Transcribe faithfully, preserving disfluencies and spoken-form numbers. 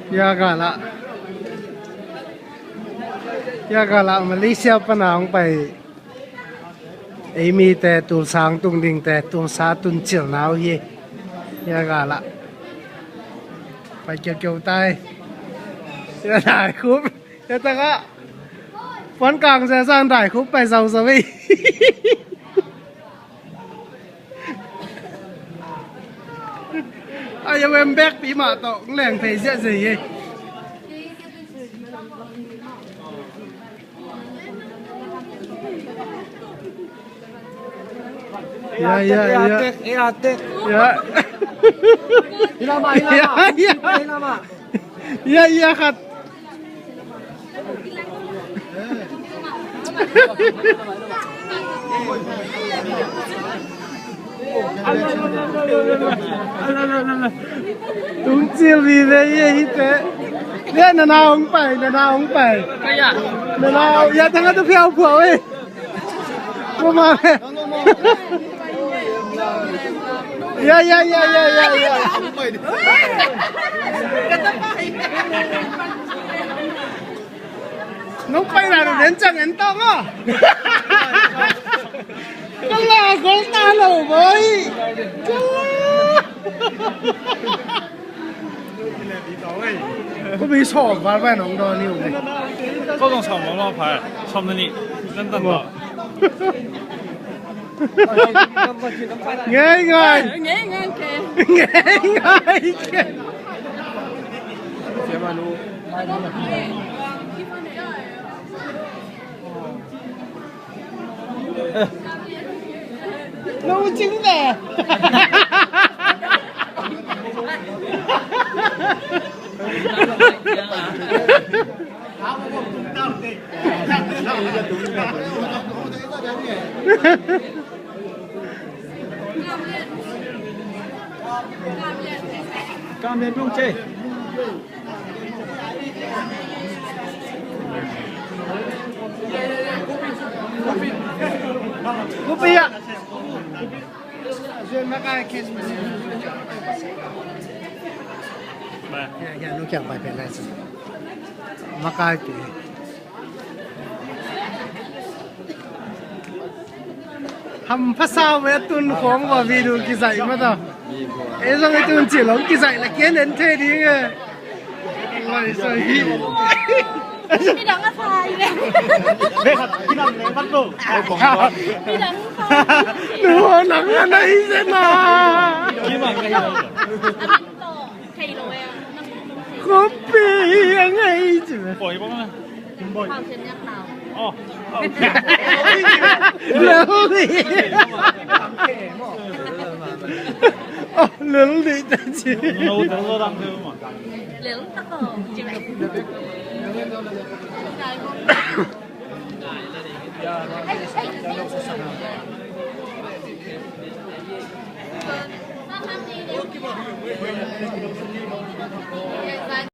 Hia galah, hia galah Malaysia pana hong pai ei mite, tulsa hong tung dingte, tulsa tuncilna uh hi. Hia galah pai kiukiu tai. Hia daikhup, hia takah puan kang sesang daikhup pai zauzau ei. Ai, a wem bekpi mah tawh leng phei ziahziah hi. Ya, ya, ya. Ya. Hilama, hilama. Ya, ya. Ya, ya, khat. Tungcil vive hi hi te. Ya, nana hong pai, nana hong pai. Nana, ya, tengah tu phiau phuau eh. Mama. Ya, ya, ya, ya, ya, ya. Nong pai na, nong en cang en tang ah. Kala gol ta lo boy. Kala. Ko bi sawm val val nong dawn ni uh. Ko zong sawm maw, maw pai. Sawm na ni. Nan tan maw. Ngei ngai. Ngei ngai ke. Ngei ngai ke. Lo cing ve. Kam lian dong che. Kupi ya. Makai kes. Ya, ya, nu kiang pai pen lai si. Makai pi. Hampha sau ve, a tun khawng va video kizaih mah ta. Ei zong ei tun cil hong kizaih la kian en thei ding e. Lai sai hi. Midang a sai ve. Midang a sai. Nu nang a nai se na. Kopi a ngai ci ve. Lel ni. Oh, lel ni ta ci.